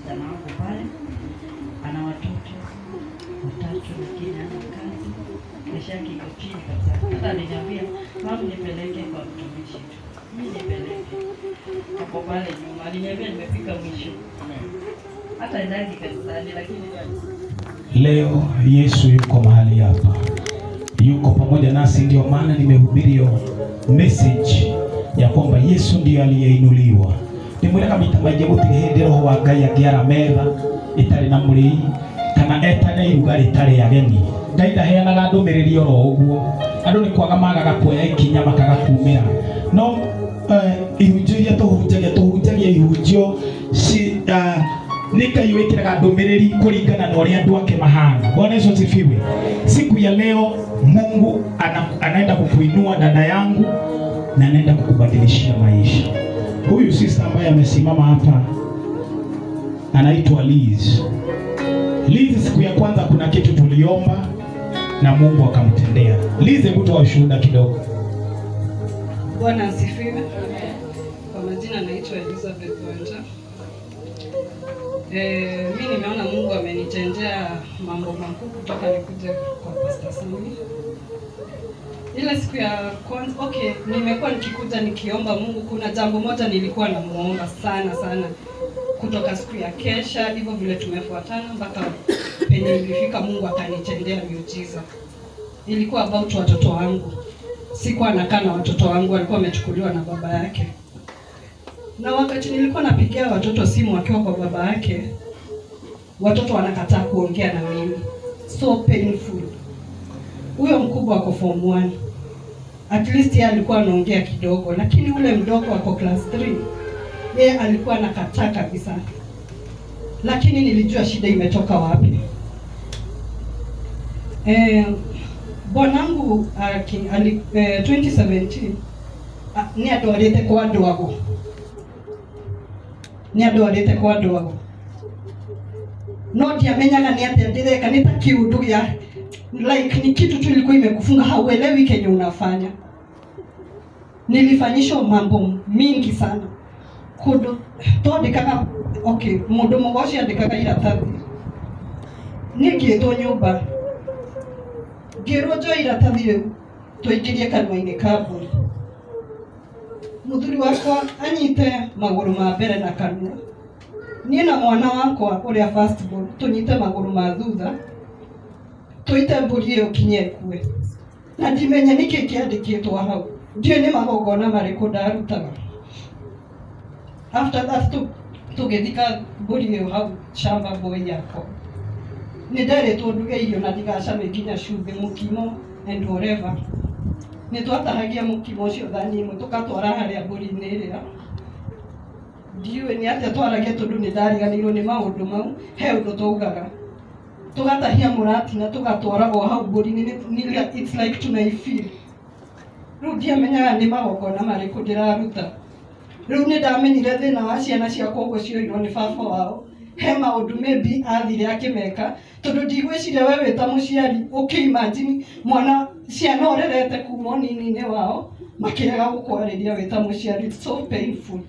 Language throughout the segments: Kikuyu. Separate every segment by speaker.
Speaker 1: msichana wangu pale, ana watoto watatu lakini hana kazi, maisha yake iko chini kabisa. Hata aliniambia, "Mama, nipeleke kwa mtumishi tu, mimi nipeleke." Hapo pale nyuma aliniambia nimefika mwisho, hata endangi kanisani, lakini
Speaker 2: Leo Yesu yuko mahali hapa, yuko pamoja nasi. Ndio maana nimehubiri hiyo message ya kwamba Yesu ndiye aliyeinuliwa. Ndimwĩraga maita maingĩ gũtirĩ hĩndĩ roho wa Ngai angĩara metha ĩtarĩ na mũrĩi kana etane iruga rĩtarĩ ageni. Ngai ndaheanaga ndũmĩrĩri oro ũguo, andũ nĩ kwaga magaga kuoya ikinya makaga kumĩra. No ihunjio iria tũhunjagia, tũhunjagia ihunjio ci nĩ Ngai wĩkĩraga ndũmĩrĩri kũringana na ũrĩa andũ ake mahana. Bwana Yesu asifiwe. Siku ya leo Mungu anaenda kukuinua dada yangu na anaenda kukubadilishia maisha. Huyu sister ambaye amesimama hapa anaitwa Liz. Liz, siku ya kwanza kuna kitu tuliomba na Mungu akamtendea. Liz, hebu toa ushuhuda kidogo.
Speaker 3: Bwana asifiwe. Kwa majina naitwa Elizabeth Wanja. Mi nimeona Mungu amenitendea mambo makuu kutoka nikuje kwa Pastor Sami. Ile siku ya kwanza, okay, nimekuwa nikikuja nikiomba Mungu. Kuna jambo moja nilikuwa namuomba sana sana kutoka siku ya kesha, hivyo vile tumefuatana mpaka penye ilifika, Mungu akanitendea miujiza. Ilikuwa about watoto wangu. Sikuwa nakaa na watoto wangu, walikuwa wamechukuliwa na baba yake. Na wakati nilikuwa napigia watoto simu wakiwa kwa baba yake, watoto wanakataa kuongea na mimi. So painful. Huyo mkubwa ako form 1. At least yeye alikuwa anaongea kidogo, lakini ule mdogo ako class 3. Yeye alikuwa anakataa kabisa. Lakini nilijua shida imetoka wapi. Bwanangu 2017 ni andwarĩte kwa andũ ago, nĩ andwarĩte kwa andũ ago, no ndiamenyaga nĩ atĩa ndĩreka. Nĩ ta kĩũndũ gĩa like ni kitu tu ilikuwa imekufunga, hauelewi kenye unafanya. Nilifanyishwa mambo mingi sana kundu twandĩkaga, okay, mũndũ mũgoci andĩkaga iratathi. Niĩ ngĩtwo nyũmba, ngĩrwo njoe iratathi rĩu tũingĩrie kanua-inĩ ka mbũri, mũthuri wakwa anyite magũrũ ma mbere na kanua, niĩ na mwana wakwa ũrĩa first born tũnyite magũrũ ma thutha, tũite mbũri ĩyo kinya ĩkue. Na ndimenya nĩkĩ kĩandĩkĩtwo hau, ndiũĩ nĩ magongona marĩkũ ndarutaga. After that tũgĩthika mbũri ĩyo hau shamba boy yakwa. Nĩ nderĩtwo nduge irio na ndigacame nginya cumbĩ, mũkimo and whatever. Nĩ twatahagia mũkimo ũcio thani ĩmwe tũgatwara harĩa mbũri-inĩ ĩrĩa. Ndiũĩ nĩ atĩa twaragia tondũ nĩ ndariganĩirwo nĩ maũndũ mau. He ũndũ twaugaga, tũgatahia mũratina tũgatwara o hau mbũri-inĩ. It's like tunaifeel. Rĩu ndiamenyaga nĩ magongona marĩkũ ndĩraruta. Rĩu nĩ ndamenyire thĩna wa ciana ciakwa ũguo cioirwo nĩ baba wao, he maũndũ maybe athire akĩmeka, tondũ ndigwĩciria we wĩ ta mũciari ũkĩimagine mwana ciana ũrerete kuma ũnini-inĩ wao makĩrega gũkwarĩria wĩ ta mũciari. It's so painful.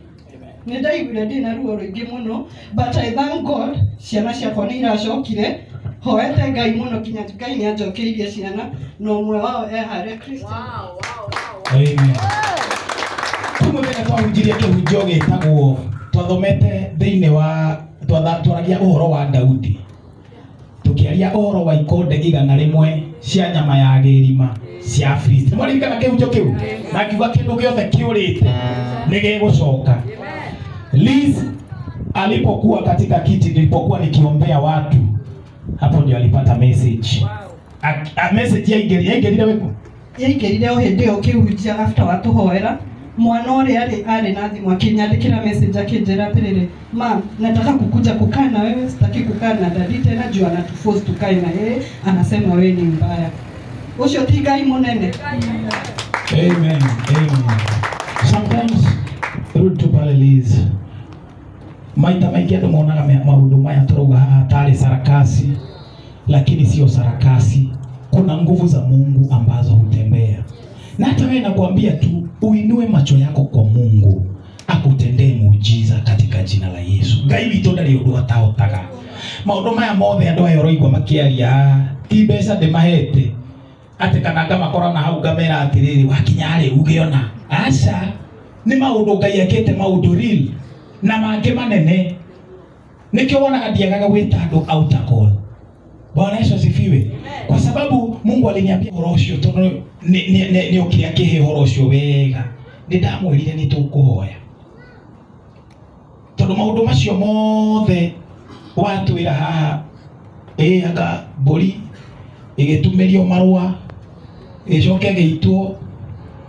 Speaker 3: Nĩ ndaiguire ndĩna ruo rũingĩ mũno, but I thank God ciana ciakwa nĩ iracokire. Hoete Ngai mũno kinya Ngai nĩ anjokeirie ciana, na ũmwe wao e harĩa Christian.
Speaker 2: Amen. Kumũthenya twahunjirie kĩhunjio gĩtagwo twathomete thĩinĩ wa twaragia ũhoro wa Daudi, tukiaria ũhoro wa ikonde 100 cia nyama ya gĩrima cia Afilisti. Nĩmwaririkana kĩhunjio kĩu? Na ngiuga kĩndũ gĩothe kĩũrĩte nĩ gĩgũcoka. Liz alipokuwa katika kiti nilipokuwa nikiombea watu, hapo ndio alipata message. A message yaingĩrire wĩkũ?
Speaker 3: Yaingĩrire o hĩndĩ ĩyo ũkĩhunjia after watũhoera. Mwana ũrĩa arĩ na thimũ akĩnyandĩkĩra message akĩnjĩra atĩrĩrĩ, "Mam, nataka kukuja kukaa na wewe, sitaki kukaa na daddy tena juu anatuforce tukae na yeye, anasema wewe ni mbaya." Ũcio ti Ngai mũnene?
Speaker 2: Amen. Amen. Sometimes rudi tu pale Liz. Maita maingĩ andũ monaga maũndũ maya tũrauga haha tarĩ sarakasi, lakini sio sarakasi. Kuna nguvu za Mungu ambazo hutembea. Na hata wewe nakwambia tu uinue macho yako kwa Mungu. akutendee muujiza katika jina la Yesu. Ngai witũ ndarĩ ũndũ atahotaga. Maũndũ maya mothe andũ aya ũroigua makĩaria ti mbeca ndĩmahete atĩ kana ngamakora na hau ngamera atĩrĩrĩ wakinya rĩ uge ona aca. Nĩ maũndũ Ngai ekĩte, maũndũ real na mangĩ manene. Nĩkĩo wonaga ndiagaga gwĩta andũ outer call. Bwana Yesu asifiwe. Kwa sababu Mungu aliniambia ũhoro ũcio tondũ nĩ okire akĩhe ũhoro ũcio wega. Nĩ ndamwĩrire nĩ tũkũhoya tondũ maũndũ macio mothe watwĩra haha, ĩ anga mbũri ĩgĩtumĩrio marũa ĩcoke ĩgĩitwo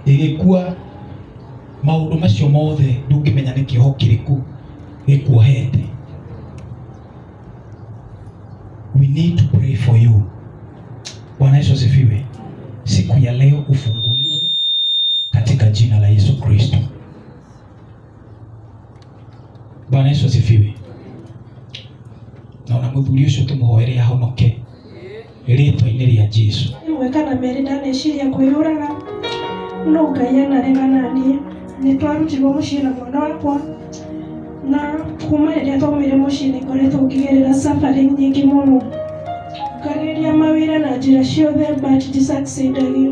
Speaker 2: ĩgĩkua, maũndũ macio mothe ndũngĩmenya nĩ kĩoho kĩrĩkũ gĩkuohete. We need to pray for you. Bwana Yesu asifiwe. Siku ya leo ufunguliwe katika jina la Yesu Kristo. Bwana Yesu asifiwe. Na ona muthuri ucio tumuhoere ahonoke rĩtwa-inĩ rĩa Jesu.
Speaker 4: Ĩmwe kana merĩ ndaneciria kwĩyũraga no Ngai anaregana naniĩ. Nĩ twarutirwo mũciĩ na mwana wakwa na kuma rĩrĩa twaumire mũciĩ nĩ ngoretwo ngĩgerera suffering nyingĩ mũno, ngageria mawĩra na njĩra ciothe but ndisucceedagia.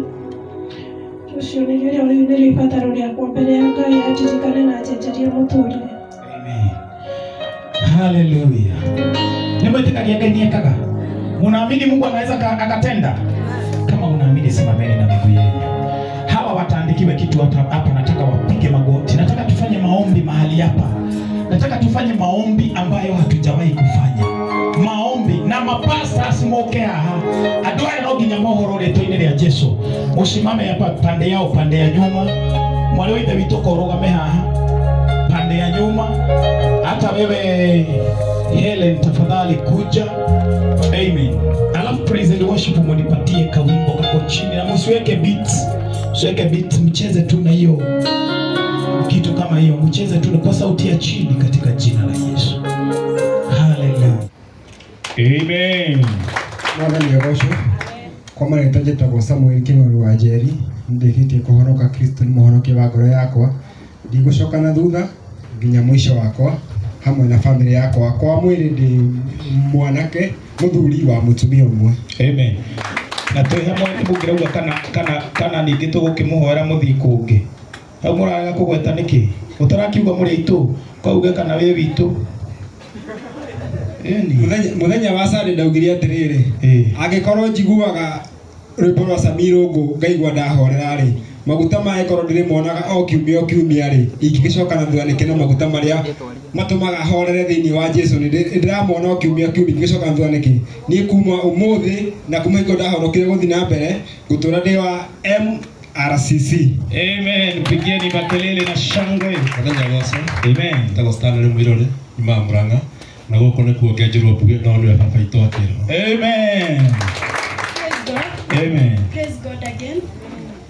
Speaker 4: Ũcio nĩrĩo rĩu nĩrĩo ibataro rĩakwa mbere ya Ngai andirikane na anjenjerie mũtũrĩre.
Speaker 2: Amen. Hallelujah. Nĩ mwĩtĩkagia Ngai nĩekaga? Munaamini Mungu anaweza akatenda? Kama unaamini simameni na miguu yenu. Hawa wataandikiwe kitu hapa, nataka wapige magoti. Nataka tufanye maombi mahali hapa. Nataka tufanye maombi ambayo hatujawahi kufanya. Maombi na mapasta asimoke haha. Andũ aya no nginya mohoro rĩtwa-inĩ rĩa Jesu. Musimame hapa pande yao, pande ya nyuma. Mwarĩ wa ithe witũ korũgame haha pande ya nyuma. Hata wewe Helen tafadhali kuja. Amen. Alafu praise and worship munipatie kawimbo kako chini na msiweke beats. Msiweke beats, mcheze tu na hiyo kitu kama hiyo, mcheze tu kwa sauti ya chini katika jina la Yesu. Hallelujah. Amen.
Speaker 5: Mwathani agocwo. Kwa marĩtwa njĩtagwo Samuel Kĩng'oru wa Njeri, nĩndĩkĩtie kũhonoka. Kristo nĩ mũhonokia wa ngoro yakwa, ndigũcoka na thutha nginya mũico wakwa hamwe na famĩlĩ yakwa. Kwa mwĩrĩ ndĩ mwanake mũthuri wa mũtumia ũmwe.
Speaker 2: Amen. Na twĩ hamwe mũngĩrauga kana ningĩ tũgũkĩmũhoera mũthiĩ kũngĩ. Hau mũrarega kũgweta nĩkĩ? Ũtarakiuga mũrĩ aitũ, kwauge kana wĩ witũ.
Speaker 5: Mũthenya wa Sunday ndaugire atĩrĩrĩ, angĩkorwo njiguaga rwĩmbo rwa Sammy Irũngũ ngaigua ndahorera rĩ, maguta maya korwo ndĩrĩmonaga o kiumia o kiumia rĩ, ingĩgĩcoka na thutha nĩkĩ? Na maguta marĩa matũmaga horere thĩinĩ wa Jesu nĩ ndĩramona o kiumia o kiumia, ingĩgĩcoka na thutha nĩkĩ? Niĩ kuma ũmũthĩ na kuma hingo ndahonokire gũthiĩ na mbere ngũtũra ndĩ wa MRCC.
Speaker 2: Amen. Pigieni makelele na shangwe.
Speaker 6: Mũthenya gocwo.
Speaker 2: Amen.
Speaker 6: Njĩtagwo Stanley Mwirore, nyumaga Murang'a na gũkũ nĩkuo ngĩanjĩrwo mbuge no nĩwe baba witũ akĩrwo.
Speaker 2: Amen.
Speaker 7: Praise God.
Speaker 2: Amen.
Speaker 7: Praise God again.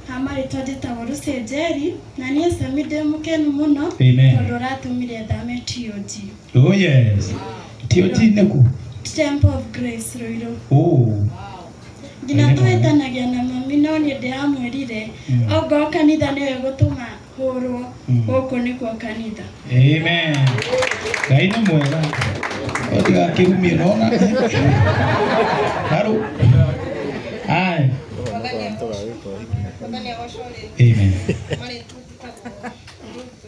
Speaker 7: Hama rĩtwa njĩtagwo Lucy Njeri na niĩ Sami ndĩ mũkenu mũno
Speaker 2: Amen.
Speaker 7: tondũ ũratũmire thame TOG.
Speaker 2: Oh yes. TOG nĩku?
Speaker 7: Temple of Grace Ruiru.
Speaker 2: Oh.
Speaker 7: Nginya
Speaker 2: Amen.
Speaker 7: tũhĩtanagia na mami no niĩ ndĩramwĩrire ongorwo kanitha nĩwe gũtũma hũrwo gũkũ nĩkuo kanitha.
Speaker 2: Amen. Ngai nĩ mwega. Ũtigakĩrumie nona. Haru. Aye.
Speaker 8: Mwathani agocwo rĩngĩ.
Speaker 2: Amen.
Speaker 8: Marĩtwa njĩtagwo Ruth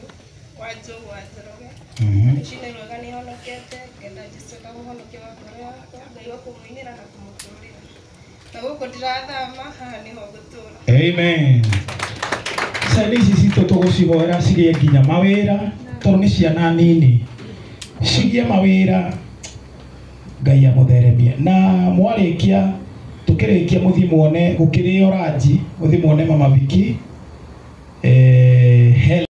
Speaker 8: wa Njogu wa Njoroge. Rũcinĩ rwega nĩ honokete ngenda Jesũ ta mũhonokia wa ngoro yakwa, Ngai wa kũmũinĩra na kũmũtũrĩra. Na gũkũ ndirathama, haha nĩho ngũtũra.
Speaker 2: Amen. Ciana ici citũ tũgũcihoera cigĩe nginya mawĩra tondũ nĩ ciana nini, cigĩe mawĩra, Ngai amũtheremie. Na mwarĩkia tũkĩrĩkia mũthiĩ muone gũkĩrĩo ranji, mũthiĩ muone Mama Viki.